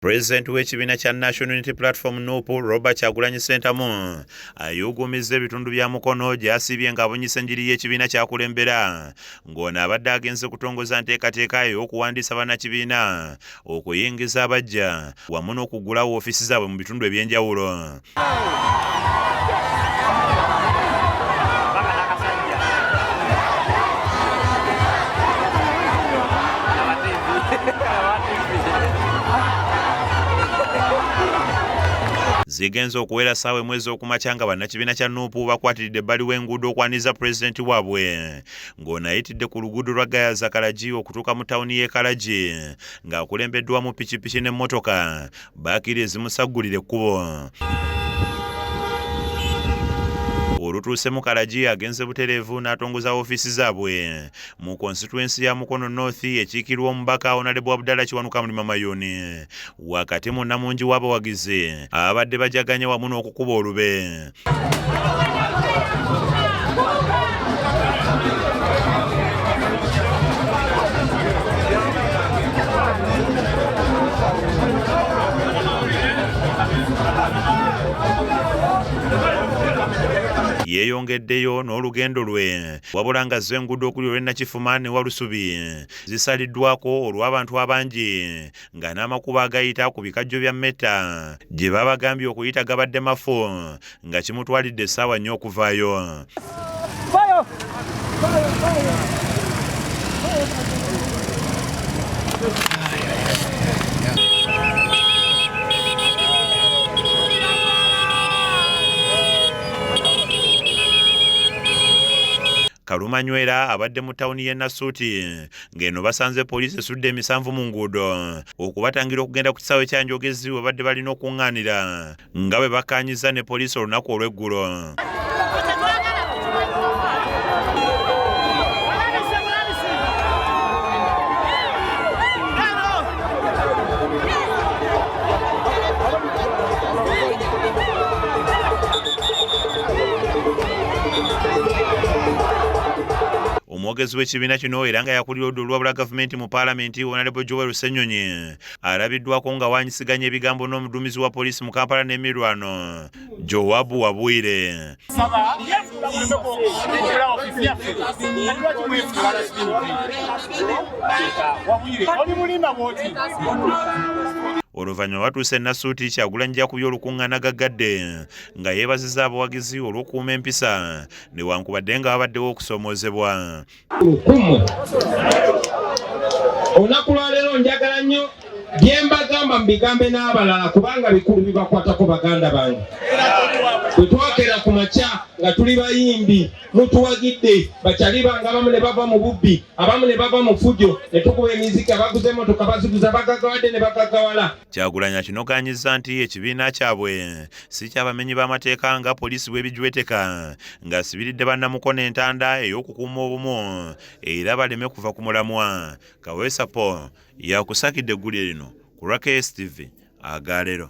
Pulezidenti w'ekibiina kya National Unity Platform NUP Robert Kyagulanyi Ssentamu ayuuguumizza ebitundu bya Mukono gy'asiibye ng'abunyisa enjiri y'ekibiina ky'akulembera ng'ono abadde agenze kutongoza nteekateeka ey'okuwandiisa bannakibiina okuyingiza abaggya wamu n'okuggulawo ofiisi zaabwe mu bitundu eby'enjawulo. Zigenze okuwera ssaawa emu ez'okumakya nga bannakibiina kya Nup bakwatiridde ebbali w'enguudo okwaniriza pulezidenti waabwe ng'ono ayitidde ku luguudo lwa Gayaza Kalagi okutuuka mu tawuni y'e Kalagi ng'akulembeddwamu pikipiki n'emmotoka bakiri ezimusaggulira ekkubo. Olutuuse mu Kalagi agenze butereevu n'atongoza ofiisi zaabwe mu konsituensi ya Mukono North ekiikirwa omubaka Honorable Abdallah Kiwanuka Mulima Mayuuni wakati mu nnamungi w'abawagizi abadde bajaganya wamu n'okukuba olube. Yeeyongeddeyo n'olugendo lwe wabula nga zo enguudo okuli olw'e Nakifuma ne Walusubi zisaliddwako olw'abantu abangi nga n'amakubo agayita ku bikajjo bya Meta gye babagambye okuyita gabadde mafu nga kimutwalidde essaawa nnya okuvaayo. Kalumanywera abadde mu tawuni y'e Nasuuti ng'eno basanze poliisi esudde emisanvu mu nguudo okubatangira okugenda ku kisaawe kya Njogezi we badde balina okuŋŋaanira nga bwe bakkaanyizza ne poliisi olunaku olw'eggulo. Omwogezi w'ekibiina kino era nga yakulira oludda oluwabula gavumenti mu paalamenti Honorable Joel Ssenyonyi alabiddwako nga wanyisiganya ebigambo n'omuduumizi wa poliisi mu Kampala n'emirwano Joab Wabwire. Oluvannyuma batuuse e Nasuuti, Kyagulanyi gy'akubye olukungaana gaggadde nga yeebazizza abawagizi olw'okukuuma empisa newankubadde nga wabaddewo okusoomoozebwa. Kummwe olunaku lwaleero njagala nnyo bye mbagamba mubigambe n'abalala kubanga bikulu bibakwatako baganda bange. Bwe twakera ku makya nga tuli bayimbi mutuwagidde bakyali bange abamu ne bava mu bubbi abamu ne bava mu fujo ne tukuba emiziki abaguze emotoka baziguza bagaggawadde ne bagaggawala. Kyagulanyi akinogaanyizza nti ekibiina kyabwe si ky'abamenyi b'amateeka nga poliisi bw'ebijweteka ng'asibiridde bannamukono entanda ey'okukuuma obumu era baleme kuva ku mulamwa. Kaweesa Paul yakusakidde eggulire lino ku lwa KSTV agaalero.